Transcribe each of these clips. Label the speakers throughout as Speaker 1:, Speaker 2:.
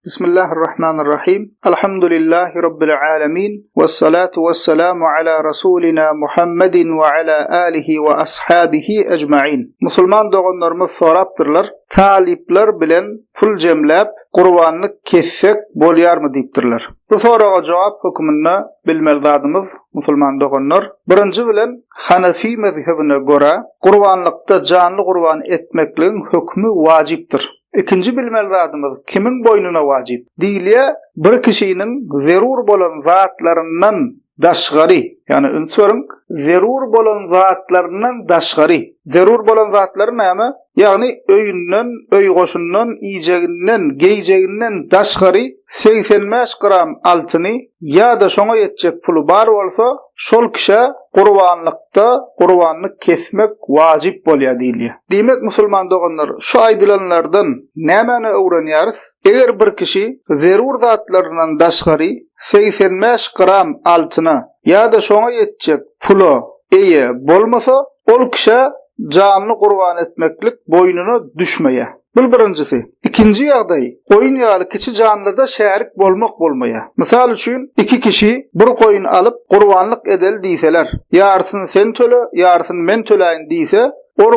Speaker 1: Bismillahirrahmanirrahim. Alhamdulillahi Rabbil alemin. Vessalatu vesselamu ala Rasulina Muhammedin ve ala alihi ve ashabihi ecmain. Musulman doganlarymyz sorapdyrlar, talyplar bilen pul jemläp gurbanlyk kessek bolýarmy diýipdirler. Bu soraga jogap höküminde bilmeli zadymyz, musulman doganlar, birinji bilen Hanefi mezhebine görä, gurbanlykda janly gurban etmekligiň hökümi wajypdyr. Ikinji bilmeli zadymyz, kimiň boýnuna wajyp? Diýilýär, bir kişiniň zerur bolan zatlaryndan daşgary, ýagny üns beriň, zerur bolan zatlaryndan daşgary. Zerur bolan zatlary näme? Ýagny öýünden, öý goşundan, iýjeginden, geýjeginden daşgary 85 gram altyny ýa-da şoňa ýetjek puly bar bolsa, şol kişä gurbanlykda gurbanlyk kesmek wajyp bolýar diýilýär. Diýmek, musulman doganlar, şu aýdylanlardan nämäni öwrenýäris? Eger bir kişi zerur zatlaryndan daşgary 85 gram altyna ýa-da şoňa ýetjek pula eýe bolmasa, ol kişä janly gurban etmeklik boýnuna düşmeýär. Bul birinjisi. Ikinji ýagdaý, goýun ýaly kiçi janlyda şärik bolmak bolmaýar. Mysal üçin, iki kişi bir goýun alyp, gurbanlyk edeli diýseler, ýarysyny sen töle, ýarysyny men töläýin diýse, ol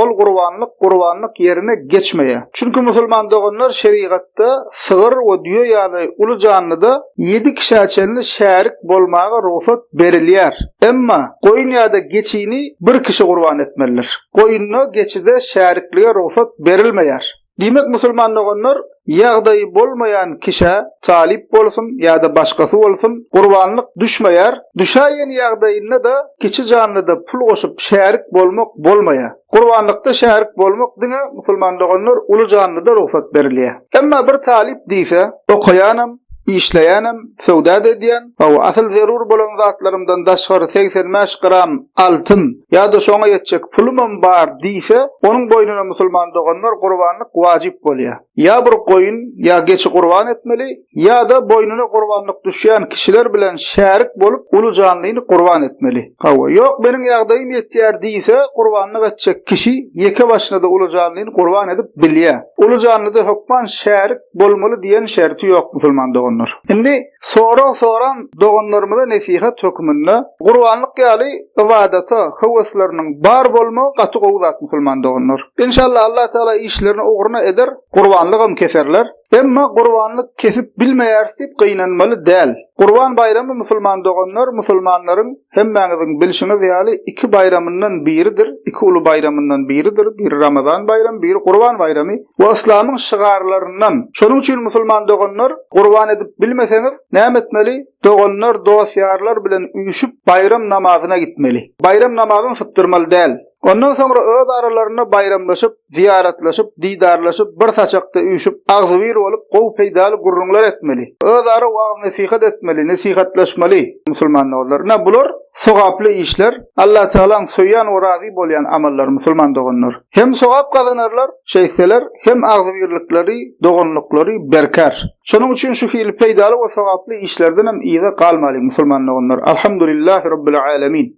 Speaker 1: ol gurbanlyk gurbanlyk ýerine geçmeýär. Çünki musulman doganlar şerigatda sygyr we düýe ýaly uly janlyda ýedi kişä çenli şärik bolmaga rugsat berilýär. Emma goýun ýa-da geçini bir kişi gurban etmelidir. Goýunda, geçide şäriklige rugsat berilmeýär. Diýmek, musulman doganlar, ýagdaýy bolmaýan kişä, talyp bolsun ýa-da başgasy bolsun, gurbanlyk düşmeýär. Düşäýen ýagdaýynda-da kiçi janlyda pul goşup şärik bolmak bolmaýar. Gurbanlykda şärik bolmak diňe, musulman doganlar, uly janlyda rugsat berilýär. Emma bir talyp diýse, okaýanam, işleýänem, söwda-da edýän, hawa, asyl zerur bolan zatlarymdan daşgary 85 gram altyn ýa-da şoňa ýetjek pulumam bar diýse, onuň boýnuna musulman doganlar gurbanlyk wajyp bolýar. Ýa bir goýun ýa geçi gurban etmeli, ýa-da boýnuna gurbanlyk düşýän kişiler bilen şärik bolup uly janlyny gurban etmeli. Hawa, ýok meniň ýagdaýym ýetýär diýse, gurbanlyk etjek kişi ýeke başyna-da uly janlyny gurban edip bilýär. Uly janlyda hökman şärik bolmaly diýen şerti ýok musulman doganlar. Indi sorag soran doganlarymyza nesihat höküminde gurbanlyk ýaly ybadata höwesleriniň bar bolmagy gaty gowy zat musulman doganlar. Enşalla Allah Taala işlerini ugruna eder gurbanlygam keserler. Emma gurbanlyk kesip bilmeýäris diýip gynanmaly däl. Gurban baýramy musulman doganlar musulmanlaryň hemmäňiziň bilşiňiz ýaly iki baýramyndan biridir, iki uly baýramyndan biridir, biri Ramazan baýramy, biri Gurban baýramy we yslamyň şygarlaryndan. Şonuň üçin musulman doganlar gurban edip bilmeseňiz näme etmeli? Doganlar, dost-ýarlar bilen üýşüp baýram namazyna gitmeli. Baýram namazyny sypdyrmaly däl. Ondan soňra öz aralarynda baýramlaşyp, zyýaratlaşyp, didarlaşyp, bir saçakda üýşüp, agzybir bolup, gowy peýdaly gürrüňler etmeli. Özara wagyz-nesihat etmeli, nesihatlaşmaly musulman doganlar. Ine, bular sogaply işler, Allatagalaň söýýän we razy bolýan amallary musulman doganlar. Hem sogap gazanarlar, şeýtseler, hem agzybirlikleri, doganlyklary berkär. Şonuň üçin şu hili peýdaly we sogaply işlerdenem yza galmalyň musulman doganlar. Alhamdulillahi Rabbil alemin.